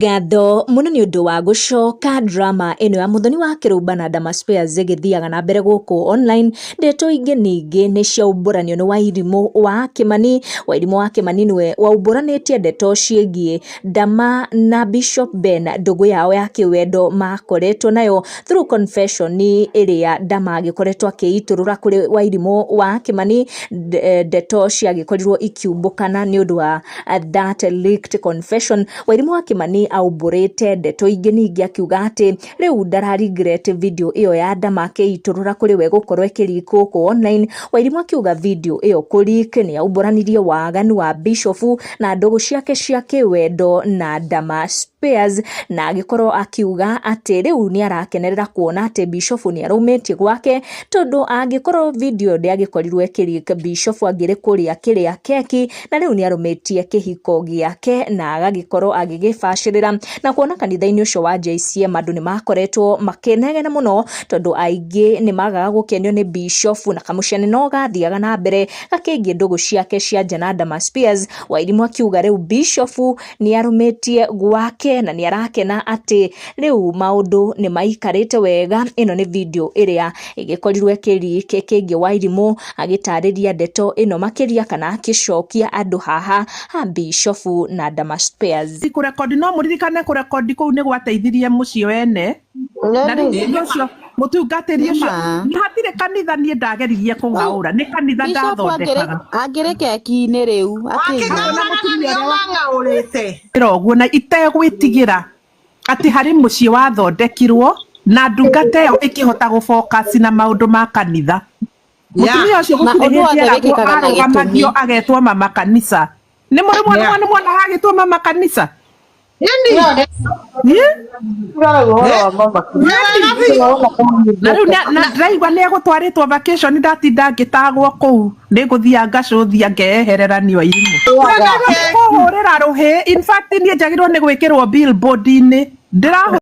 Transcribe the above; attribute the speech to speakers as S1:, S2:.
S1: Ngatho mũno nĩ ũndũ wa gũcoka. Drama ĩno ya Muthoni wa Kĩrũmba na Dama Spares ĩgĩthiaga na mbere gũkũ online. Ndeto ingĩ ningĩ nĩ ciaumbũranio nĩ Wairimũ wa Kĩmani. Wairimũ wa Kĩmani nĩwe waumbũranĩtie ndeto ciĩgiĩ Dama na Bishop Ben, ndũgũ yao ya kĩwendo makoretwo nayo through confession ĩrĩa Dama agĩkoretwo akĩitũrũra kũrĩ Wairimũ wa Kĩmani. Ndeto ciagĩkorirwo ikiumbũkana nĩ ũndũ wa that leaked confession. Wairimũ wa Kĩmani aumbũrĩte ndeto ingĩ ningĩ akiuga atĩ rĩu ndara regret video ĩyo ya Dama akĩitũrũra kũrĩ we gũkorwo ĩkĩleak gũkũ online. Wairimũ akiuga video ĩyo kũleak nĩ yaumbũranirie waganu wa Bishop na ndũgũ ciake cia kĩwendo na Dama Spares, na agĩkorwo akiuga atĩ rĩu nĩ arakenerera kuona atĩ Bishop nĩ araumĩtie gwake, tondũ angĩkorwo video ndĩagĩkorirwo ĩkĩleak, Bishop angĩrĩ kũrĩa kĩrĩa keki, na rĩu nĩ arũmĩtie kĩhiko gĩake na agagĩkorwo agĩgĩbacĩrĩra. Na kuona kanitha-inĩ ũcio wa JCM andũ nĩ makoretwo makĩnegena mũno, tondũ aingĩ nĩ magaga gũkenio nĩ Bishop na kamũcene no gathiaga na mbere gakĩgiĩ ndũgũ ciake cia nja na Dama Spears. Wairimũ akiuga rĩu Bishop nĩ arũmĩtie gwake na nĩ arakena atĩ rĩu maũndũ nĩ maikarĩte wega. Ĩno nĩ video ĩrĩa ĩgĩkorirwo ĩkĩleak ĩkĩgiĩ Wairimũ agĩtarĩria ndeto ĩno makĩria kana akĩcokia andũ haha ha Bishop na Dama Spears.
S2: Kũrekondi, no mũririkane kũrekondi kũu nĩ gwateithirie mũciĩ wene na rĩu mũndũ ũcio, mũtungatĩri ũcio,
S3: Nĩma.
S2: hatirĩ kanitha niĩ ndageririe kũng'aũra, nĩ kanitha
S3: Bishop
S2: ndathondekaga.
S3: Angĩrĩ keki-inĩ rĩu akĩnyua.
S2: Hamwe na
S4: Wakĩng'aũrana
S2: mũtumia
S4: nĩo
S2: ũrĩa
S4: wang'aũrĩte.
S2: Wĩra ũguo na itegwĩtigĩra atĩ harĩ mũciĩ wathondekirwo na ndungata ĩyo ĩkĩhota gũfocus na maũndũ ma kanitha. Mũtumia ũcio
S3: Na
S2: gũtirĩ
S3: ũndũ
S2: hĩndĩ
S3: wothe
S2: eragwo
S3: wĩkĩkaga na
S2: arũgamagio
S3: gĩtũmi.
S2: agetwo mama kanitha. Nĩ mũrĩ mwana mwana mwana hagĩtwo mama kanitha?
S4: Ĩni.
S2: Ĩ?
S5: Tugaga ũhoro wa mama.
S4: Wega biũ.
S2: Na rĩu na ndĩraigua nĩ egũtwarĩtwo vacation. Ndatinda ngĩtagwo kũu, nĩ ngũthiĩ ngacũthia ngeyehereranio irimũ
S4: Wega.
S2: Kũhũrĩra rũhĩ. In fact, niĩ njagĩrĩirwo nĩ gwĩkĩrwo billboard-inĩ ndĩrahũrĩra.